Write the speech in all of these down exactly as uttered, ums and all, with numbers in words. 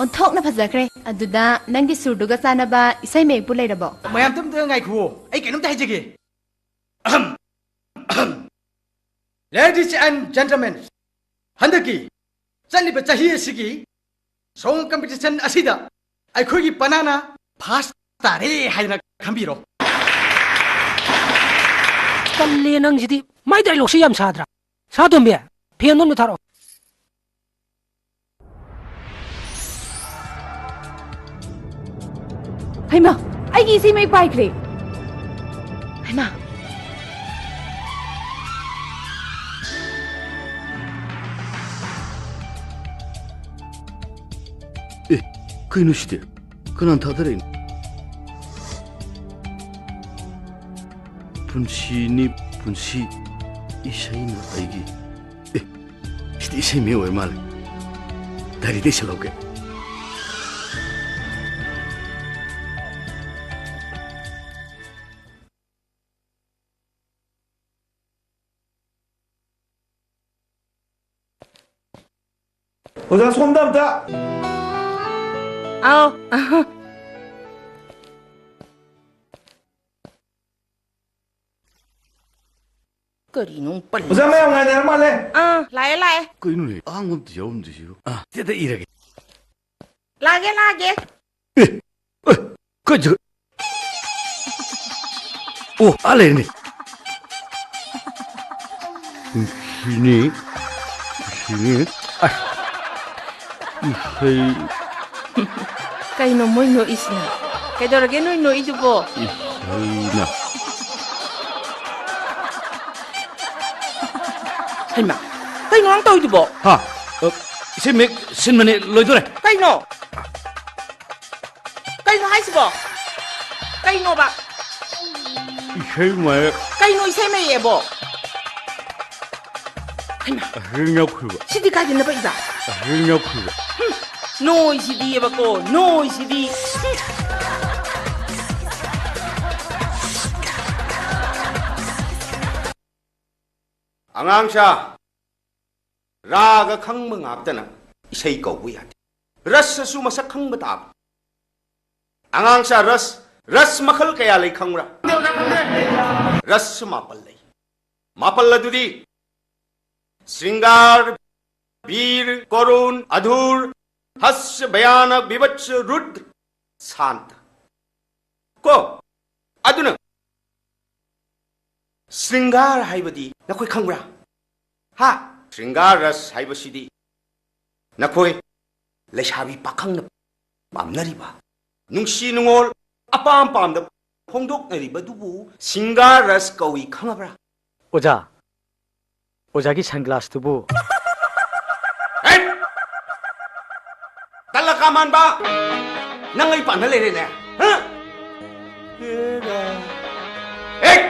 ꯑꯣꯟꯊꯣꯛꯅ ꯐꯖꯈ꯭ꯔꯦ꯫ ꯑꯗꯨꯗ ꯅꯪꯒꯤ ꯁꯨꯔꯗꯨꯒ ꯆꯥꯟꯅꯕ ꯏꯁꯩ ꯃꯌꯦꯛꯄꯨ ꯂꯩꯔꯕꯣ? ꯃꯌꯥꯝ ꯇꯝꯗ ꯉꯥꯏꯈꯨꯑꯣ, ꯑꯩ ꯀꯩꯅꯣꯝꯇ ꯍꯥꯏꯖꯒꯦ꯫ ꯑꯍꯝ, ꯑꯍꯝ꯫ Ladies and gentlemen, ꯍꯟꯗꯛꯀꯤ ꯆꯠꯂꯤꯕ ꯆꯍꯤ ꯑꯁꯤꯒꯤ song competition ꯑꯁꯤꯗ ꯑꯩꯈꯣꯏꯒꯤ ꯄꯅꯥꯅ first ꯇꯥꯔꯦ ꯍꯥꯏꯗꯅ ꯈꯟꯕꯤꯔꯣ꯫ ꯇꯜꯂꯦ ꯅꯪꯁꯤꯗꯤ꯫ ꯃꯥꯏ dialogue ꯁꯤ ꯌꯥꯝ ꯁꯥꯗ꯭ꯔꯥ? ꯁꯥꯇꯣꯝꯕꯤ, fan ꯑꯝꯇ ꯊꯥꯔꯛꯑꯣ꯫ ꯍꯩꯃꯥ, ꯑꯩꯒꯤ ꯏꯁꯩ ꯃꯌꯦꯛ ꯄꯥꯏꯈ꯭ꯔꯦ꯫ ꯍꯩꯃꯥ꯫ ꯑꯦ, ꯀꯩꯅꯣ ꯁꯤꯗꯤ? ꯀꯅꯥꯅ ꯊꯥꯗꯔꯛꯏꯅꯣ? ꯄꯨꯟꯁꯤꯅꯤ ꯄꯨꯟꯁꯤ, ꯏꯁꯩꯅ ꯑꯩꯒꯤ꯫ ꯑꯦ, ꯁꯤꯗꯤ ꯏꯁꯩ ꯃꯌꯦꯛ ꯑꯣꯏꯔ ꯃꯥꯜꯂꯦ꯫ Diary ꯗ ꯏꯁꯜꯍꯧꯒꯦ꯫ ꯑꯣꯖꯥ, ꯁꯣꯝꯗ ꯑꯝꯇ꯫ ꯑꯥꯎ꯫ ꯀꯔꯤꯅꯣ ꯄꯜꯂꯤ? ꯑꯣꯖꯥ, ꯃꯌꯥꯝ ꯉꯥꯏꯅꯔ ꯃꯥꯜꯂꯦ꯫ ꯑꯥ, ꯂꯥꯛꯑꯦ, ꯂꯥꯛꯑꯦ꯫ ꯀꯩꯅꯣꯅꯦ, ꯑꯍꯥꯡꯕ ꯑꯝꯇ ꯌꯥꯎꯔꯝꯗ꯭ꯔꯤꯁꯤꯕꯨ? ꯑꯥ, ꯁꯤꯗ ꯏꯔꯒꯦ꯫ ꯂꯥꯛꯑꯒꯦ, ꯂꯥꯛꯑꯒꯦ꯫ ꯑꯦ, ꯑꯦ, ꯀꯩ ꯖꯒ-, ꯑꯣ, ꯑꯥ ꯂꯩꯔꯦꯅꯦ꯫ ꯁꯤꯅꯤ, ꯁꯤꯅꯤ꯫ ꯑꯁ, ꯏꯁꯩ꯫ ꯀꯩꯅꯣ ꯃꯣꯏ ꯅꯣꯛꯏꯁꯤꯅ? ꯀꯩꯗꯧꯔꯒꯦ ꯅꯣꯏ ꯅꯣꯛꯏꯗꯨꯕꯣ? ꯏꯁꯩꯅ꯫ ꯍꯩꯃꯥ, ꯀꯩꯅꯣ ꯅꯪ ꯇꯧꯔꯤꯗꯨꯕꯣ? ꯍꯥ? ꯑ, ꯏꯁꯩ ꯃꯌꯦꯛ ꯁꯤꯟꯕꯅꯦ, ꯂꯣꯏꯗꯣꯔꯦ꯫ ꯀꯩꯅꯣ? ꯀꯩꯅꯣ ꯍꯥꯏꯁꯤꯕꯣ? ꯀꯩꯅꯣꯕ? ꯏꯁꯩ ꯃꯌꯦꯛ꯫ ꯀꯩꯅꯣ ꯏꯁꯩ ꯃꯌꯦꯛꯑꯕꯣ? ꯍꯩꯃꯥ꯫ ꯑꯁꯤꯗ ꯌꯥꯎꯈꯤꯕ꯫ ꯁꯤꯗꯤ ꯀꯥꯏꯗ ꯅꯄꯛꯏꯕ? ꯑꯁꯤꯗ ꯌꯥꯎꯈꯤꯕ꯫ ꯍꯨꯝ, ꯅꯣꯏꯁꯤꯗꯤꯕꯀꯣ, ꯅꯣꯏꯁꯤꯗꯤ꯫ ꯍꯨꯝ꯫ ꯑꯉꯥꯡꯁꯥ, ꯔꯥꯒ ꯈꯪꯕ ꯉꯥꯛꯇꯅ ꯏꯁꯩ ꯀꯧꯕ ꯌꯥꯗꯦ꯫ ꯔꯁꯁꯨ ꯃꯁꯛ ꯈꯪꯕ ꯇꯥꯕ꯫ ꯑꯉꯥꯡꯁꯥ ꯔꯁ, ꯔꯁ ꯃꯈꯜ ꯀꯌꯥ ꯂꯩ ꯈꯪꯕ꯭ꯔꯥ? ꯔꯁ ꯃꯥꯄꯜ ꯂꯩ꯫ ꯃꯥꯄꯜ ꯑꯗꯨꯗꯤ ꯁ꯭ꯔꯤꯡꯒꯥꯔ, ꯕꯤꯔ, ꯀꯣꯔꯨꯟ, ꯑꯙꯨꯔ, ꯍꯁ, ꯚꯌꯥꯅꯛ, ꯕꯤꯚꯠꯁ, ꯔꯨꯗ꯭ꯔ, ꯁꯥꯟꯇ꯫ ꯀꯣ? ꯑꯗꯨꯅ ꯁ꯭ꯔꯤꯡꯒꯥꯔ ꯍꯥꯏꯕꯗꯤ ꯅꯈꯣꯏ ꯈꯪꯕ꯭ꯔꯥ? ꯍꯥ? ꯁ꯭ꯔꯤꯡꯒꯥꯔ ꯔꯁ ꯍꯥꯏꯕꯁꯤꯗꯤ ꯅꯈꯣꯏ ꯂꯩꯁꯥꯕꯤ ꯄꯥꯈꯪꯅ ꯄꯥꯝꯅꯔꯤꯕ, ꯅꯨꯡꯁꯤ ꯅꯨꯡꯉꯣꯜ ꯑꯄꯥꯝ ꯄꯥꯝꯗ ꯐꯣꯡꯗꯣꯛꯅꯔꯤꯕꯗꯨꯕꯨ ꯁ꯭ꯔꯤꯡꯒꯥꯔ ꯔꯁ ꯀꯧꯏ, ꯈꯪꯉꯕ꯭ꯔꯥ? ꯑꯣꯖꯥ, ꯑꯣꯖꯥꯒꯤ ꯁꯟꯒ꯭ꯂꯥꯁꯇꯨꯕꯨ꯫ ꯍꯦꯠ! ꯇꯜꯂꯀꯥ ꯃꯥꯟꯕ! ꯅꯪ ꯑꯩ ꯄꯥꯟꯅ ꯂꯩꯔꯦꯅꯦ? ꯍꯥ? ꯍꯦꯠ!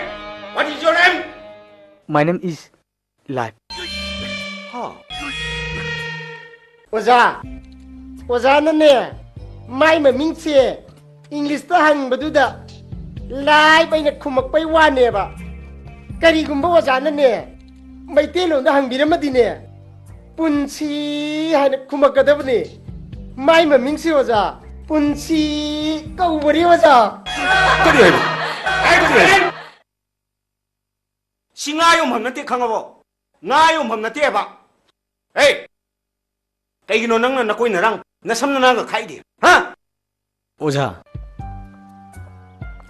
What is your name? My name is Life. ꯍꯥ? ꯑꯣꯖꯥ, ꯑꯣꯖꯥꯅꯅꯦ, ꯃꯥꯏ ꯃꯃꯤꯡꯁꯦ ꯏꯪꯂꯤꯁꯇ ꯍꯪꯕꯗꯨꯗ ꯂꯥꯏꯐ ꯑꯩꯅ ꯈꯨꯝꯃꯛꯄꯩ ꯋꯥꯅꯦꯕ꯫ ꯀꯔꯤꯒꯨꯝꯕ ꯑꯣꯖꯥꯅꯅꯦ, ꯃꯩꯇꯩꯂꯣꯟꯗ ꯍꯪꯕꯤꯔꯝꯃꯗꯤꯅꯦ, ꯄꯨꯟꯁꯤ ꯍꯥꯏꯅ ꯈꯨꯝꯃꯛꯀꯗꯕꯅꯦ꯫ ꯃꯥꯏ ꯃꯃꯤꯡꯁꯦ ꯑꯣꯖꯥ, ꯄꯨꯟꯁꯤ ꯀꯧꯕꯅꯤ ꯑꯣꯖꯥ꯫ ꯀꯔꯤ ꯍꯥꯏꯕ? ꯑꯩ ꯀꯔꯤ ꯍꯥꯏꯕ? ꯁꯤ ꯉꯥ ꯌꯣꯟꯐꯝ ꯅꯠꯇꯦ, ꯈꯪꯉꯕꯣ? ꯉꯥ ꯌꯣꯟꯐꯝ ꯅꯠꯇꯦꯕ꯫ ꯍꯦ! ꯀꯩꯒꯤꯅꯣ ꯅꯪꯅ ꯅꯀꯣꯏ ꯅꯔꯥꯡ, ꯅꯁꯝ ꯅꯅꯥꯒ ꯈꯥꯛꯏꯗꯤ? ꯍꯥ? ꯑꯣꯖꯥ꯫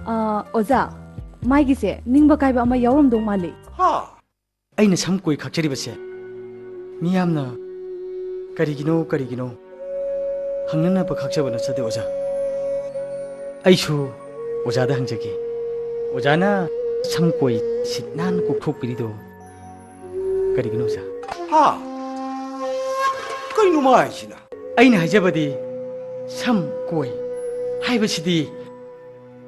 ꯑꯥ, ꯑꯣꯖꯥ, ꯃꯥꯏꯒꯤꯁꯦ ꯅꯤꯡꯕ ꯀꯥꯏꯕ ꯑꯃ ꯌꯥꯎꯔꯝꯗꯧ ꯃꯥꯜꯂꯤ꯫ ꯍꯥ? ꯑꯩꯅ ꯁꯝ ꯀꯣꯏ ꯈꯥꯛꯆꯔꯤꯕꯁꯦ ꯃꯤꯌꯥꯝꯅ ꯀꯔꯤꯒꯤꯅꯣ, ꯀꯔꯤꯒꯤꯅꯣ ꯍꯪꯅꯅꯕ ꯈꯥꯛꯆꯕ ꯅꯠꯆꯗꯦ, ꯑꯣꯖꯥ꯫ ꯑꯩꯁꯨ ꯑꯣꯖꯥꯗ ꯍꯪꯖꯒꯦ꯫ ꯑꯣꯖꯥꯅ ꯁꯝ ꯀꯣꯏ ꯁꯤꯠ ꯅꯥꯟꯅ ꯀꯣꯛꯊꯣꯛꯄꯤꯔꯤꯗꯣ ꯀꯔꯤꯒꯤꯅꯣ, ꯑꯣꯖꯥ? ꯍꯥ? ꯀꯩꯅꯣ ꯃꯥ ꯍꯥꯏꯁꯤꯅ? ꯑꯩꯅ ꯍꯥꯏꯖꯕꯗꯤ, ꯁꯝ ꯀꯣꯏ ꯍꯥꯏꯕꯁꯤꯗꯤ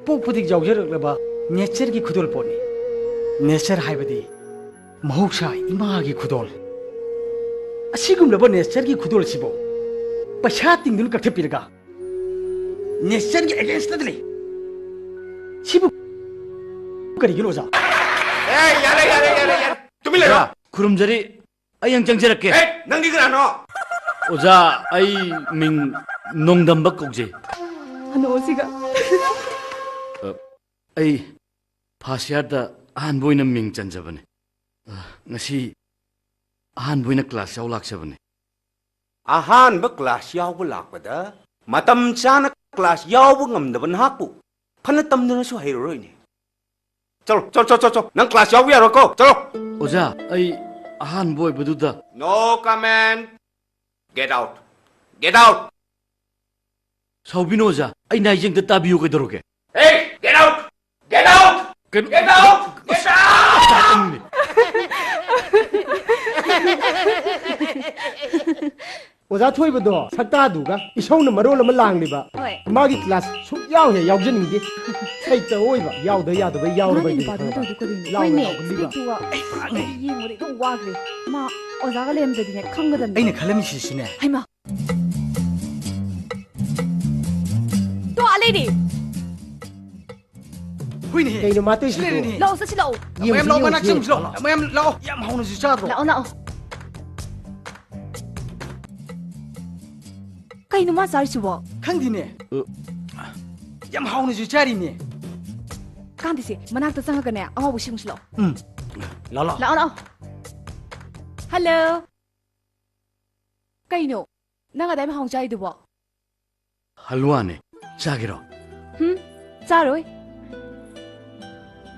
ꯄꯣꯛꯄꯗꯒꯤ ꯌꯥꯎꯖꯔꯛꯂꯕ ꯅꯦꯆꯔꯒꯤ ꯈꯨꯗꯣꯜ ꯄꯣꯠꯅꯤ꯫ ꯅꯦꯆꯔ ꯍꯥꯏꯕꯗꯤ ꯃꯍꯧꯁꯥ ꯏꯃꯥꯒꯤ ꯈꯨꯗꯣꯜ꯫ ꯑꯁꯤꯒꯨꯝꯂꯕ ꯅꯦꯆꯔꯒꯤ ꯈꯨꯗꯣꯜꯁꯤꯕꯨ ꯄꯩꯁꯥ ꯇꯤꯡꯗꯨꯅ ꯀꯛꯊꯠꯄꯤꯔꯒ ꯅꯦꯆꯔꯒꯤ ꯑꯦꯒꯦꯟꯁꯇꯗ ꯂꯩ꯫ ꯁꯤꯕꯨ ꯀꯔꯤꯒꯤꯅꯣ, ꯑꯣꯖꯥ? ꯑꯦ, ꯌꯥꯔꯦ, ꯌꯥꯔꯦ, ꯌꯥꯔꯦ, ꯌꯥꯔꯦ꯫ ꯇꯨꯃꯤꯟ ꯂꯩꯔꯣ꯫ ꯑꯣꯖꯥ, ꯈꯨꯔꯨꯝꯖꯔꯤ꯫ ꯑꯩ ꯍꯌꯦꯡ ꯆꯪꯖꯔꯛꯀꯦ꯫ ꯑꯦ, ꯅꯪꯗꯤ ꯀꯅꯥꯅꯣ? ꯑꯣꯖꯥ, ꯑꯩ ꯃꯤꯡ ꯅꯣꯡꯗꯝꯕ ꯀꯧꯖꯩ꯫ ꯍꯅꯨꯁꯤꯒ꯫ ꯑ, ꯑꯩ ꯐꯥꯔꯁ ꯏꯌꯥꯔꯗ ꯑꯍꯥꯟꯕ ꯑꯣꯏꯅ ꯃꯤꯡ ꯆꯟꯖꯕꯅꯦ꯫ ꯑ, ꯉꯁꯤ ꯑꯍꯥꯟꯕ ꯑꯣꯏꯅ ꯀ꯭ꯂꯥꯁ ꯌꯥꯎ ꯂꯥꯛꯆꯕꯅꯦ꯫ ꯑꯍꯥꯟꯕ ꯀ꯭ꯂꯥꯁ ꯌꯥꯎꯕ ꯂꯥꯛꯄꯗ ꯃꯇꯝ ꯆꯥꯅ ꯀ꯭ꯂꯥꯁ ꯌꯥꯎꯕ ꯉꯝꯗꯕ ꯅꯍꯥꯛꯄꯨ ꯐꯅ ꯇꯝꯗꯨꯅꯁꯨ ꯍꯩꯔꯔꯣꯏꯅꯦ꯫ ꯆꯠꯂꯣ, ꯆꯠꯂꯣ, ꯆꯠꯂꯣ, ꯆꯠꯂꯣ꯫ ꯅꯪ ꯀ꯭ꯂꯥꯁ ꯌꯥꯎꯕ ꯌꯥꯔꯣꯏꯀꯣ, ꯆꯠꯂꯣ꯫ ꯑꯣꯖꯥ, ꯑꯩ ꯑꯍꯥꯟꯕ ꯑꯣꯏꯕꯗꯨꯗ꯫ No comment. Get out. Get out. ꯁꯥꯎꯕꯤꯅꯣ ꯑꯣꯖꯥ, ꯑꯩꯅ ꯍꯥꯏꯁꯦ ꯑꯝꯇ ꯇꯥꯕꯤꯌꯨ ꯀꯩꯗꯧꯔꯒꯦ? Hey, get out. Get out. ꯀꯩꯅꯣ? Get out. Get out. ꯇꯥꯛꯑꯝꯃꯤ꯫ ꯑꯣꯖꯥ ꯊꯣꯏꯕꯗꯣ ꯁꯛꯇꯥꯗꯨꯒ ꯏꯁꯧꯅ ꯃꯔꯣꯜ ꯑꯃ ꯂꯥꯡꯂꯤꯕ꯫ ꯍꯣꯏ꯫ ꯃꯥꯒꯤ ꯀ꯭ꯂꯥꯁ ꯁꯨꯛꯌꯥꯎ ꯍꯦꯛ ꯌꯥꯎꯖꯅꯤꯡꯗꯦ꯫ ꯁꯩꯇ ꯑꯣꯏꯕ, ꯌꯥꯎꯗ ꯌꯥꯗꯕ ꯃꯥꯒꯤ ꯌꯥꯎꯔꯕ ꯅꯨꯄꯥꯗꯨꯅ ꯈꯪꯉꯕ? ꯇꯧꯔꯤꯗꯣ ꯀꯔꯤꯅꯣ? ꯂꯥꯎꯅ ꯍꯣꯏꯅꯦ, ꯂꯥꯎꯍꯜꯂꯤꯕ꯫ Speak to ꯋꯥ-, ꯑꯩ ꯌꯦꯡꯕꯗ ꯑꯗꯨꯝ ꯋꯥꯈ꯭ꯔꯦ꯫ ꯃꯥ ꯑꯣꯖꯥꯒ ꯂꯩꯔꯝꯗ꯭ꯔꯗꯤꯅꯦ ꯈꯪꯒꯗꯕꯅꯦ꯫ ꯑꯩꯅ ꯈꯜꯂꯝꯃꯤꯁꯤꯁꯨꯅꯦ꯫ ꯍꯩꯃꯥ꯫ ꯇꯣ, ꯑꯥ ꯂꯩꯔꯦ꯫ ꯍꯨꯏꯅꯦꯍꯦ꯫ ꯀꯩꯅꯣ ꯃꯥ ꯇꯧꯏꯁꯤꯕꯣ? ꯁꯤ ꯂꯩꯔꯦꯅꯦꯍꯦ꯫ ꯂꯥꯛꯑꯣ, ꯆꯠꯁꯤ ꯂꯥꯛꯑꯣ꯫ ꯌꯦꯡꯉꯨꯁꯤ, ꯂꯥꯛꯑꯣ, ꯃꯌꯥꯝ ꯂꯥꯛꯑꯣ, ꯃꯅꯥꯛ ꯌꯦꯡꯉꯨꯁꯤ꯫ ꯆꯪꯉꯨꯁꯤ ꯂꯥꯛꯑꯣ꯫ ꯃꯌꯥꯝ ꯂꯥꯛꯑꯣ꯫ ꯌꯥꯝ ꯍꯥꯎꯅꯁꯨ ꯆꯥꯗ꯭ꯔꯣ? ꯂꯥꯛꯑꯣ, ꯂꯥꯛꯑꯣ꯫ ꯀꯩꯅꯣ ꯃꯥ ꯆꯥꯔꯤꯁꯤꯕꯣ? ꯈꯪꯗꯦꯅꯦ꯫ ꯑ꯫ ꯌꯥꯝ ꯍꯥꯎꯅꯁꯨ ꯆꯥꯔꯤꯅꯦ꯫ ꯀꯥꯟꯗꯦꯁꯦ, ꯃꯅꯥꯛꯇ ꯆꯪꯉꯒꯅꯦ, ꯑꯉꯥꯎꯕ ꯁꯦꯝꯃꯨꯁꯤ ꯂꯥꯛꯑꯣ꯫ ꯎꯝ꯫ ꯂꯥꯛꯑꯣ, ꯂꯥꯛꯑꯣ꯫ ꯂꯥꯛꯑꯣ, ꯂꯥꯛꯑꯣ꯫ ꯍꯜꯂꯣ꯫ ꯀꯩꯅꯣ? ꯅꯪ ꯑꯗꯥꯏ ꯃꯍꯥꯎ ꯆꯥꯏꯗꯨꯕꯣ? ꯍꯜꯋꯥꯅꯦ꯫ ꯆꯥꯒꯦꯔꯣ? ꯍꯨꯝ, ꯆꯥꯔꯣꯏ꯫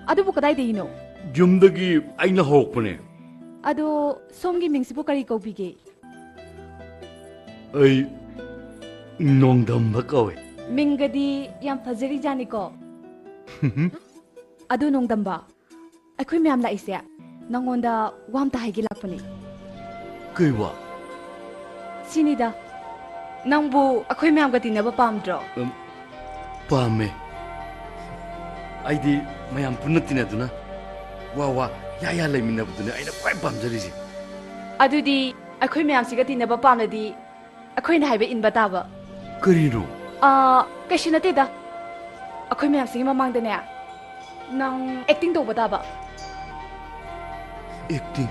ꯑꯗꯨꯕꯨ ꯀꯗꯥꯏꯗꯒꯤꯅꯣ? ꯌꯨꯝꯗꯒꯤ ꯑꯩꯅ ꯍꯧꯔꯛꯄꯅꯦ꯫ ꯑꯗꯣ ꯁꯣꯝꯒꯤ ꯃꯤꯡꯁꯤꯕꯨ ꯀꯔꯤ ꯀꯧꯕꯤꯒꯦ? ꯑꯩ ꯅꯣꯡꯗꯝꯕ ꯀꯧꯋꯦ꯫ ꯃꯤꯡꯒꯗꯤ ꯌꯥꯝ ꯐꯖꯔꯤꯖꯥꯠꯅꯤꯀꯣ꯫ ꯑꯗꯨ ꯅꯣꯡꯗꯝꯕ, ꯑꯩꯈꯣꯏ ꯃꯌꯥꯝ ꯂꯥꯛꯏꯁꯦ ꯅꯪꯉꯣꯟꯗ ꯋꯥ ꯑꯝꯇ ꯍꯥꯏꯒꯦ ꯂꯥꯛꯄꯅꯦ꯫ ꯀꯩ ꯋꯥ? ꯁꯤꯅꯤꯗ, ꯅꯪꯕꯨ ꯑꯩꯈꯣꯏ ꯃꯌꯥꯝꯒ ꯇꯤꯟꯅꯕ ꯄꯥꯝꯗ꯭ꯔꯣ? ꯎꯝ, ꯄꯥꯝꯃꯦ꯫ ꯑꯩꯗꯤ ꯃꯌꯥꯝ ꯄꯨꯟꯅ ꯇꯤꯟꯅꯗꯨꯅ ꯋꯥ ꯋꯥ ꯌꯥ ꯌꯥ ꯂꯩꯃꯤꯟꯅꯕꯗꯨꯅꯦ ꯑꯩꯅ ꯈ꯭ꯋꯥꯏ ꯄꯥꯝꯖꯔꯤꯁꯦ꯫ ꯑꯗꯨꯗꯤ ꯑꯩꯈꯣꯏ ꯃꯌꯥꯝꯁꯤꯒ ꯇꯤꯟꯅꯕ ꯄꯥꯝꯂꯗꯤ ꯑꯩꯈꯣꯏꯅ ꯍꯥꯏꯕ ꯏꯟꯕ ꯇꯥꯕ꯫ ꯀꯔꯤꯅꯣ? ꯑꯥ, ꯀꯩꯁꯨ ꯅꯠꯇꯦꯗ꯫ ꯑꯩꯈꯣꯏ ꯃꯌꯥꯝꯁꯤꯒꯤ ꯃꯃꯥꯡꯗꯅꯦ, ꯅꯪ acting ꯇꯧꯕ ꯇꯥꯕ꯫ Acting?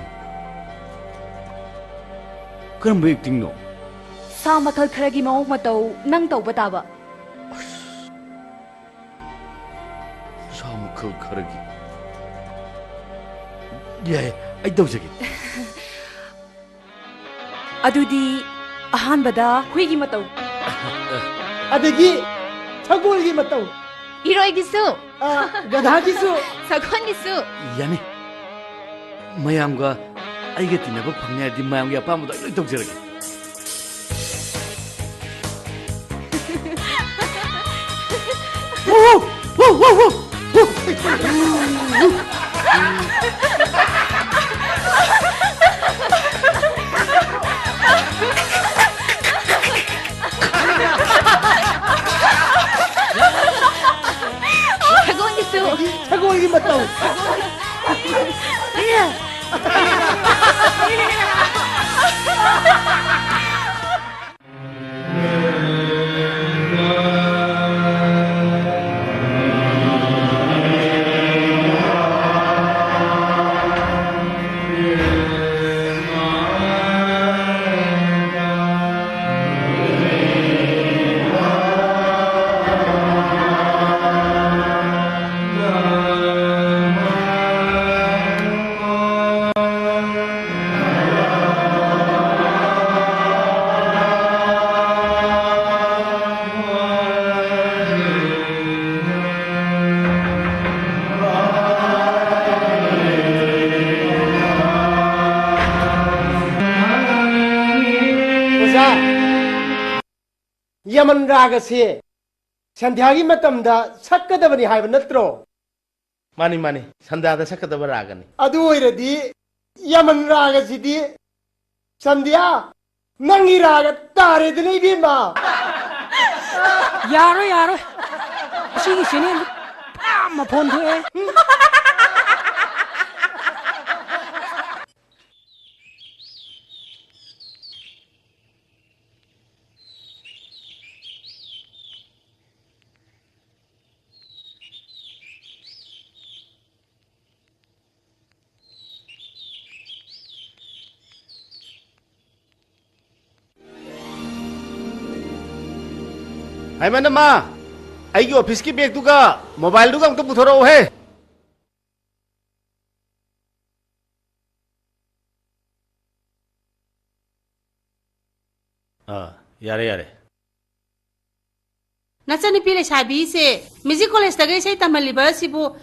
ꯀꯔꯝꯕ actingꯅꯣ? ꯁꯥ ꯃꯈꯜ ꯈꯔꯒꯤ ꯃꯑꯣꯡ ꯃꯇꯧ ꯅꯪ ꯇꯧꯕ ꯇꯥꯕ꯫ ꯁꯥ ꯃꯈꯜ ꯈꯔꯒꯤ? ꯌꯥꯏ, ꯑꯩ ꯇꯧꯖꯒꯦ꯫ ꯑꯗꯨꯗꯤ ꯑꯍꯥꯟꯕꯗ ꯍꯨꯏꯒꯤ ꯃꯇꯧ꯫ ꯑꯗꯒꯤ ꯁꯒꯣꯜꯒꯤ ꯃꯇꯧ꯫ ꯏꯔꯣꯏꯒꯤꯁꯨ꯫ ꯑ, ꯒꯙꯥꯒꯤꯁꯨ꯫ ꯁꯒꯣꯜꯒꯤꯁꯨ꯫ ꯌꯥꯅꯤ꯫ ꯃꯌꯥꯝꯒ ꯑꯩꯒ ꯇꯤꯟꯅꯕ ꯐꯪꯅꯤ ꯍꯥꯏꯔꯗꯤ ꯃꯌꯥꯝꯒꯤ ꯑꯄꯥꯝꯕꯗꯣ ꯑꯩ ꯂꯣꯏ ꯇꯧꯖꯔꯒꯦ꯫ ꯁꯒꯣꯜꯒꯤꯁꯨ꯫ ꯁꯒꯣꯜꯒꯤ ꯃꯇꯧ꯫ ꯑꯣꯖꯥ, ꯌꯃꯟ ꯔꯥꯒ ꯑꯁꯤ ꯁꯟꯙ꯭ꯌꯥꯒꯤ ꯃꯇꯝꯗ ꯁꯛꯀꯗꯕꯅꯤ ꯍꯥꯏꯕ ꯅꯠꯇ꯭ꯔꯣ? ꯃꯥꯅꯤ, ꯃꯥꯅꯤ, ꯁꯟꯙ꯭ꯌꯥꯗ ꯁꯛꯀꯗꯕ ꯔꯥꯒꯅꯤ꯫ ꯑꯗꯨ ꯑꯣꯏꯔꯗꯤ ꯌꯃꯟ ꯔꯥꯒꯁꯤꯗꯤ ꯁꯟꯙ꯭ꯌꯥ, ꯅꯪꯒꯤ ꯔꯥꯒ ꯇꯥꯔꯦꯗꯅ, ꯏꯕꯦꯝꯃ꯫ ꯌꯥꯔꯣꯏ, ꯌꯥꯔꯣꯏ꯫ ꯑꯁꯤꯒꯤ channel ꯄꯨꯔꯥ ꯃꯐꯣꯟ ꯊꯣꯛꯑꯦ꯫ ꯍꯥꯏꯃꯅꯃ, ꯑꯩꯒꯤ ꯑꯣꯐꯤꯁꯀꯤ ꯕꯦꯒꯇꯨꯒ ꯃꯣꯕꯥꯏꯜꯗꯨꯒ ꯑꯝꯇ ꯄꯨꯊꯣꯔꯛꯎꯍꯦ꯫ ꯑꯥ, ꯌꯥꯔꯦ, ꯌꯥꯔꯦ꯫ ꯅꯆꯟꯅꯨꯄꯤ ꯂꯩꯁꯥꯕꯤꯁꯦ ꯃ꯭ꯌꯨꯖꯤꯛ ꯀꯣꯂꯦꯖꯇꯒ ꯏꯁꯩ ꯇꯝꯍꯜꯂꯤꯕ ꯑꯁꯤꯕꯨ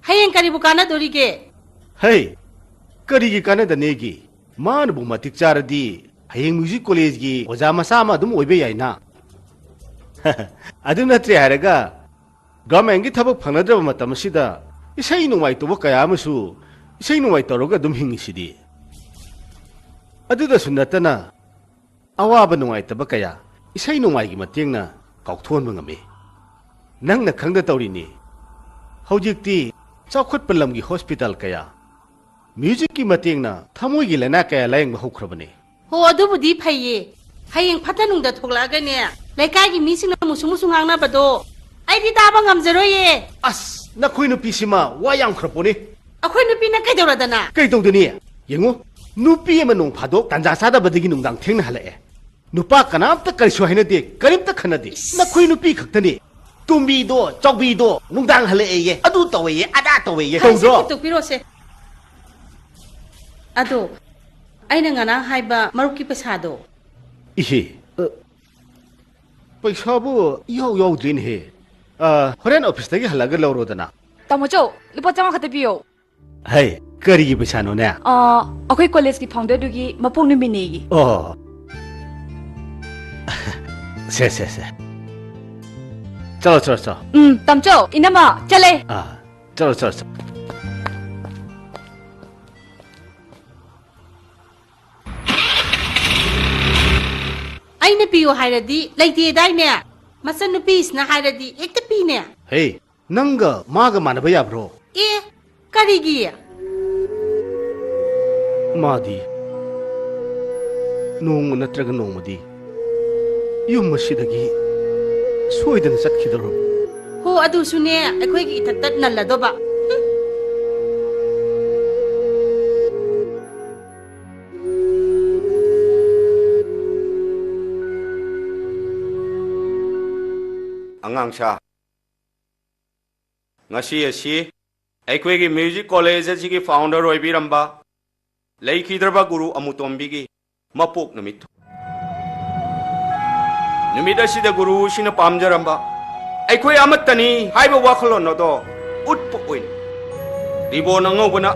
ꯍꯌꯦꯡ ꯀꯔꯤꯕꯨ ꯀꯥꯟꯅꯗꯣꯔꯤꯒꯦ? ꯍꯩ, ꯀꯔꯤꯒꯤ ꯀꯥꯟꯅꯗꯅꯦꯒꯤ? ꯃꯥꯅꯕꯨ ꯃꯇꯤꯛ ꯆꯥꯔꯗꯤ ꯍꯌꯦꯡ ꯃ꯭ꯌꯨꯖꯤꯛ ꯀꯣꯂꯦꯖꯒꯤ ꯑꯣꯖꯥ ꯃꯆꯥ ꯑꯃ ꯑꯗꯨꯝ ꯑꯣꯏꯕ ꯌꯥꯏꯅ꯫ ꯑꯗꯨ ꯅꯠꯇ꯭ꯔꯦ ꯍꯥꯏꯔꯒ, ꯒꯚꯔꯟꯃꯦꯟꯒꯤ ꯊꯕꯛ ꯐꯪꯅꯗ꯭ꯔꯕ ꯃꯇꯝ ꯑꯁꯤꯗ ꯏꯁꯩ ꯅꯣꯡꯃꯥꯏ ꯇꯧꯕ ꯀꯌꯥ ꯑꯃꯁꯨ ꯏꯁꯩ ꯅꯣꯡꯃꯥꯏ ꯇꯧꯔꯒ ꯑꯗꯨꯝ ꯍꯤꯡꯉꯤꯁꯤꯗꯤ꯫ ꯑꯗꯨꯗꯁꯨ ꯅꯠꯇꯅ, ꯑꯋꯥꯕ ꯅꯨꯡꯉꯥꯏꯇꯕ ꯀꯌꯥ ꯏꯁꯩ ꯅꯣꯡꯃꯥꯏꯒꯤ ꯃꯇꯦꯡꯅ ꯀꯥꯎꯊꯣꯛꯍꯟꯕ ꯉꯝꯃꯤ꯫ ꯅꯪꯅ ꯈꯪꯗ ꯇꯧꯔꯤꯅꯤ꯫ ꯍꯧꯖꯤꯛꯇꯤ ꯆꯥꯎꯈꯠꯄ ꯂꯝꯒꯤ ꯍꯣꯁꯄꯤꯇꯥꯜ ꯀꯌꯥ ꯃ꯭ꯌꯨꯖꯤꯛꯀꯤ ꯃꯇꯦꯡꯅ ꯊꯃꯣꯏꯒꯤ ꯂꯥꯏꯅꯥ ꯀꯌꯥ ꯂꯥꯌꯦꯡꯕ ꯍꯧꯈ꯭ꯔꯕꯅꯤ꯫ ꯍꯣ, ꯑꯗꯨꯕꯨꯗꯤ ꯐꯩꯌꯦ꯫ ꯍꯌꯦꯡ ꯐꯠꯇ ꯅꯨꯡꯗ ꯊꯣꯛꯂꯛꯑꯒꯅꯦ, ꯂꯩꯀꯥꯏꯒꯤ ꯃꯤꯁꯤꯡꯅ ꯃꯨꯁꯨ ꯃꯨꯁꯨ ꯉꯥꯡꯅꯕꯗꯣ ꯑꯩꯗꯤ ꯇꯥꯕ ꯉꯝꯖꯔꯣꯏꯌꯦ꯫ ꯑꯁ, ꯅꯈꯣꯏ ꯅꯨꯄꯤꯁꯤꯃ ꯋꯥ ꯌꯥꯝꯈ꯭ꯔ ꯄꯣꯠꯅꯤ꯫ ꯑꯩꯈꯣꯏ ꯅꯨꯄꯤꯅ ꯀꯩꯗꯧꯔꯗꯅ? ꯀꯩ ꯇꯧꯗꯣꯏꯅꯤ? ꯌꯦꯡꯉꯨ, ꯅꯨꯄꯤ ꯑꯃ ꯅꯣꯡ ꯐꯥꯗꯣꯛ ꯇꯥꯟꯖꯥ ꯆꯥꯗꯕꯗꯒꯤ ꯅꯨꯡꯗꯥꯡ ꯊꯦꯡꯅ ꯍꯜꯂꯛꯑꯦ꯫ ꯅꯨꯄꯥ ꯀꯅꯥꯝꯇ ꯀꯔꯤꯁꯨ ꯍꯥꯏꯅꯗꯦ, ꯀꯔꯤꯝꯇ ꯈꯟꯅꯗꯦ꯫ ꯏꯁ! ꯅꯈꯣꯏ ꯅꯨꯄꯤ ꯈꯛꯇꯅꯤ꯫ ꯇꯨꯝꯕꯤꯗꯣ, ꯆꯧꯕꯤꯗꯣ, ꯅꯨꯡꯗꯥꯡ ꯍꯜꯂꯛꯑꯦꯌꯦ, ꯑꯗꯨ ꯇꯧꯋꯦꯌꯦ, ꯑꯗꯥ ꯇꯧꯋꯦꯌꯦ꯫ ꯍꯣꯏ, ꯁꯤ ꯇꯧꯗ꯭ꯔꯣ? ꯈꯤꯇꯣꯛꯄꯤꯔꯣꯁꯦ꯫ ꯑꯗꯣ, ꯑꯩꯅ ꯉꯔꯥꯡ ꯍꯥꯏꯕ ꯃꯔꯨꯞꯀꯤ ꯄꯩꯁꯥꯗꯣ? ꯏꯍꯦ, ꯑ, ꯄꯩꯁꯥꯕꯨ ꯏꯌꯥꯎ ꯌꯥꯎꯗ꯭ꯔꯦꯅꯦꯍꯦ꯫ ꯑ, ꯍꯣꯔꯦꯟ ꯑꯣꯐꯤꯁꯇꯒꯤ ꯍꯜꯂꯛꯑꯒ ꯂꯧꯔꯣꯗꯅ꯫ ꯇꯥꯃꯣ ꯆꯧ, ꯂꯨꯄꯥ ꯆꯥꯝꯃꯉꯥ ꯈꯛꯇ ꯄꯤꯌꯣ꯫ ꯍꯩ, ꯀꯔꯤꯒꯤ ꯄꯩꯁꯥꯅꯣꯅꯦ? ꯑ, ꯑꯩꯈꯣꯏ ꯀꯣꯂꯦꯖꯀꯤ ꯐꯥꯎꯟꯗꯔꯗꯨꯒꯤ ꯃꯄꯣꯛ ꯅꯨꯃꯤꯠꯅꯦꯌꯦ꯫ ꯑꯣ꯫ ꯁꯦ, ꯁꯦ, ꯁꯦ꯫ ꯆꯠꯂꯣ, ꯆꯠꯂꯣ, ꯆꯠꯂꯣ꯫ ꯎꯝ, ꯇꯥꯃꯣ ꯆꯧ, ꯏꯅꯝꯃ, ꯆꯠꯂꯦ꯫ ꯑꯥ, ꯆꯠꯂꯣ, ꯆꯠꯂꯣ, ꯆꯠꯂꯣ꯫ ꯑꯩꯅ ꯄꯤꯌꯨ ꯍꯥꯏꯔꯗꯤ ꯂꯩꯇꯦꯗꯥꯏꯅꯦ? ꯃꯆꯟꯅꯨꯄꯤꯁꯤꯅ ꯍꯥꯏꯔꯗꯤ ꯍꯦꯛꯇ ꯄꯤꯅꯦ꯫ ꯍꯦ, ꯅꯪꯒ ꯃꯥꯒ ꯃꯥꯟꯅꯕ ꯌꯥꯕ꯭ꯔꯣ? ꯑꯦ, ꯀꯔꯤꯒꯤ? ꯃꯥꯗꯤ ꯅꯣꯡꯃ ꯅꯠꯇ꯭ꯔꯒ ꯅꯣꯡꯃꯗꯤ ꯌꯨꯝ ꯑꯁꯤꯗꯒꯤ ꯁꯣꯏꯗꯅ ꯆꯠꯈꯤꯗꯧꯔꯕꯅꯤ꯫ ꯍꯣ, ꯑꯗꯨꯁꯨꯅꯦ, ꯑꯩꯈꯣꯏꯒꯤ ꯏꯊꯛꯇ ꯅꯜꯂꯗꯧꯕ꯫ ꯍꯨꯝ꯫ ꯑꯉꯥꯡꯁꯥ, ꯉꯁꯤ ꯑꯁꯤ ꯑꯩꯈꯣꯏꯒꯤ music college ꯑꯁꯤꯒꯤ founder ꯑꯣꯏꯕꯤꯔꯝꯕ ꯂꯩꯈꯤꯗ꯭ꯔꯕ ꯒꯨꯔꯨ ꯑꯃꯨꯇꯣꯝꯕꯤꯒꯤ ꯃꯄꯣꯛ ꯅꯨꯃꯤꯠ꯫ ꯅꯨꯃꯤꯠ ꯑꯁꯤꯗ ꯒꯨꯔꯨꯁꯤꯅ ꯄꯥꯝꯖꯔꯝꯕ ꯑꯩꯈꯣꯏ ꯑꯃꯠꯇꯅꯤ ꯍꯥꯏꯕ ꯋꯥꯈꯜꯂꯣꯟ ꯑꯗꯣ ꯎꯠꯄ ꯑꯣꯏꯅ ribbon ꯑꯉꯧꯕꯅ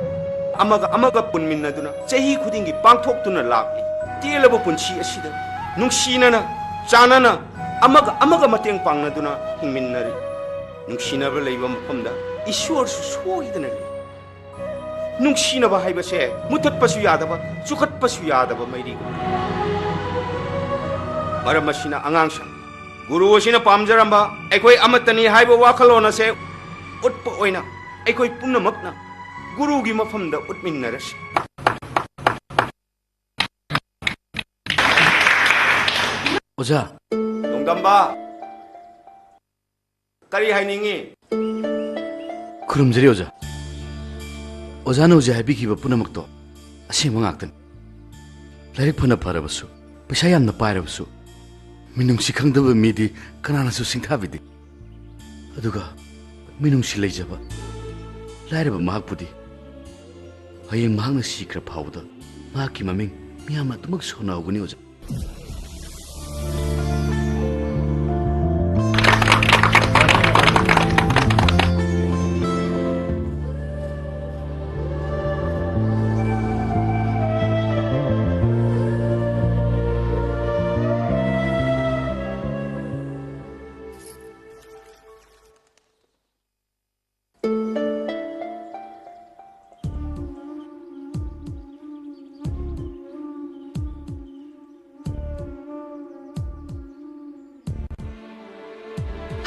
ꯑꯃꯒ ꯑꯃꯒ ꯄꯨꯟꯃꯤꯟꯅꯗꯨꯅ ꯆꯍꯤ ꯈꯨꯗꯤꯡꯒꯤ ꯄꯥꯡꯊꯣꯛꯇꯨꯅ ꯂꯥꯛꯂꯤ꯫ ꯇꯦꯜꯂꯕ ꯄꯨꯟꯁꯤ ꯑꯁꯤꯗ ꯅꯨꯡꯁꯤꯅꯅ, ꯆꯥꯟꯅꯅ, ꯑꯃꯒ ꯑꯃꯒ ꯃꯇꯦꯡ ꯄꯥꯡꯅꯗꯨꯅ ꯍꯤꯡꯃꯤꯟꯅꯔꯤ꯫ ꯅꯨꯡꯁꯤꯅꯕ ꯂꯩꯕ ꯃꯐꯝꯗ ꯏꯁꯣꯔꯁꯨ ꯁꯣꯏꯗꯅ ꯂꯩ꯫ ꯅꯨꯡꯁꯤꯅꯕ ꯍꯥꯏꯕꯁꯦ ꯃꯨꯊꯠꯄꯁꯨ ꯌꯥꯗꯕ, ꯆꯨꯈꯠꯄꯁꯨ ꯌꯥꯗꯕ ꯃꯩꯔꯤꯒꯨꯝꯕꯅꯤ꯫ ꯃꯔꯝ ꯑꯁꯤꯅ ꯑꯉꯥꯡꯁꯤꯡ, ꯒꯨꯔꯨ ꯑꯁꯤꯅ ꯄꯥꯝꯖꯔꯝꯕ ꯑꯩꯈꯣꯏ ꯑꯃꯠꯇꯅꯤ ꯍꯥꯏꯕ ꯋꯥꯈꯜꯂꯣꯟ ꯑꯁꯦ ꯎꯠꯄ ꯑꯣꯏꯅ ꯑꯩꯈꯣꯏ ꯄꯨꯝꯅꯃꯛꯅ ꯒꯨꯔꯨꯒꯤ ꯃꯐꯝꯗ ꯎꯠꯃꯤꯟꯅꯔꯁꯤ꯫ ꯑꯣꯖꯥ꯫ ꯅꯣꯡꯗꯝꯕ, ꯀꯔꯤ ꯍꯥꯏꯅꯤꯡꯉꯤ? ꯈꯨꯔꯨꯝꯖꯔꯤ ꯑꯣꯖꯥ꯫ ꯑꯣꯖꯥꯅ ꯍꯧꯖꯤꯛ ꯍꯥꯏꯕꯤꯈꯤꯕ ꯄꯨꯝꯅꯃꯛꯇꯣ ꯑꯁꯦꯡꯕ ꯉꯥꯛꯇꯅꯤ꯫ ꯂꯥꯏꯔꯤꯛ ꯐꯅ ꯐꯔꯕꯁꯨ, ꯄꯩꯁꯥ ꯌꯥꯝꯅ ꯄꯥꯏꯔꯕꯁꯨ, ꯃꯤꯅꯨꯡꯁꯤ ꯈꯪꯗꯕ ꯃꯤꯗꯤ ꯀꯅꯥꯅꯁꯨ ꯁꯤꯡꯊꯥꯕꯤꯗꯦ꯫ ꯑꯗꯨꯒ ꯃꯤꯅꯨꯡꯁꯤ ꯂꯩꯖꯕ ꯂꯥꯏꯔꯕ ꯃꯍꯥꯛꯄꯨꯗꯤ ꯍꯌꯦꯡ ꯃꯍꯥꯛꯅ ꯁꯤꯈ꯭ꯔ ꯐꯥꯎꯕꯗ ꯃꯍꯥꯛꯀꯤ ꯃꯃꯤꯡ ꯃꯤꯌꯥꯝꯅ ꯑꯗꯨꯃꯛ ꯁꯣꯟꯅꯍꯧꯒꯅꯤ ꯑꯣꯖꯥ꯫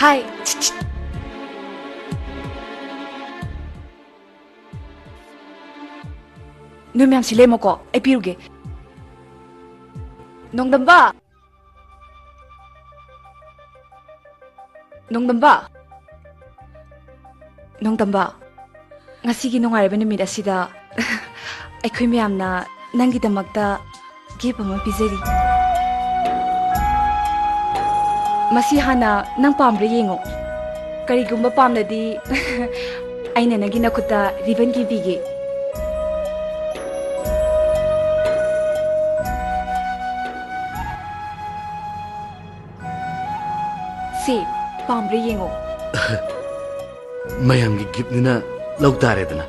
ꯍꯥꯏ꯫ ꯅꯣꯏ ꯃꯌꯥꯝ ꯁꯤ ꯂꯦꯝꯃꯣꯀꯣ, ꯑꯩ ꯄꯤꯔꯨꯒꯦ꯫ ꯅꯣꯡꯗꯝꯕ! ꯅꯣꯡꯗꯝꯕ! ꯅꯣꯡꯗꯝꯕ! ꯉꯁꯤꯒꯤ ꯅꯨꯡꯉꯥꯏꯔꯕ ꯅꯨꯃꯤꯠ ꯑꯁꯤꯗ ꯑꯩꯈꯣꯏ ꯃꯌꯥꯝꯅ ꯅꯪꯒꯤꯗꯃꯛꯇ gift ꯑꯃ ꯄꯤꯖꯔꯤ꯫ ꯃꯁꯤ ꯍꯥꯟꯅ ꯅꯪ ꯄꯥꯝꯕ꯭ꯔꯥ ꯌꯦꯡꯉꯣ꯫ ꯀꯔꯤꯒꯨꯝꯕ ꯄꯥꯝꯂꯗꯤ, ꯑꯩꯅ ꯅꯪꯒꯤ ꯅꯈꯨꯠꯇ ꯔꯤꯕꯟ ꯀꯤꯕꯤꯒꯦ꯫ ꯁꯦ, ꯄꯥꯝꯕ꯭ꯔꯥ ꯌꯦꯡꯉꯣ꯫ ꯃꯌꯥꯝꯒꯤ ꯒꯤꯐꯅꯤꯅ ꯂꯧ ꯇꯥꯔꯦꯗꯅ꯫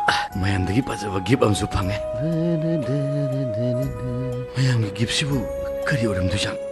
ꯑꯥ, ꯃꯌꯥꯝꯗꯒꯤ ꯐꯖꯕ ꯒꯤꯐ ꯑꯃꯁꯨ ꯐꯪꯉꯦ꯫ ꯃꯌꯥꯝꯒꯤ ꯒꯤꯐꯁꯤꯕꯨ ꯀꯔꯤ ꯑꯣꯏꯔꯝꯗꯣꯏꯖꯥꯠꯅꯣ?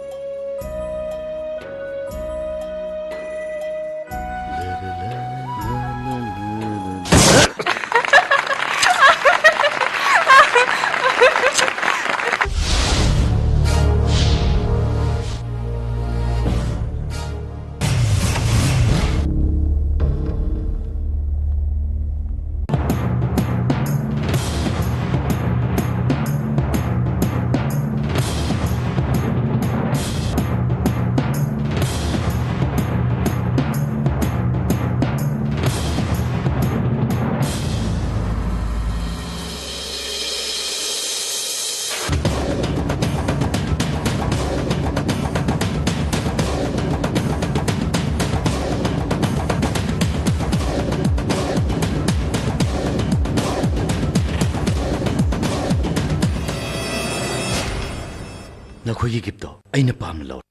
ꯅꯈꯣꯏꯒꯤ ꯒꯤꯐꯇꯣ ꯑꯩꯅ ꯄꯥꯝꯅ ꯂꯧꯔꯦ꯫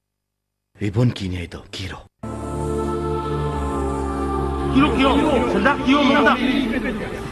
ꯔꯤꯕꯣꯟ ꯀꯤꯅꯤ ꯍꯥꯏꯗꯣ ꯀꯤꯔꯣ꯫ ꯀꯤꯔꯣ, ꯀꯤꯔꯣ, ꯁꯟꯗꯥ, ꯀꯤꯔꯣ, ꯁꯟꯗꯥ꯫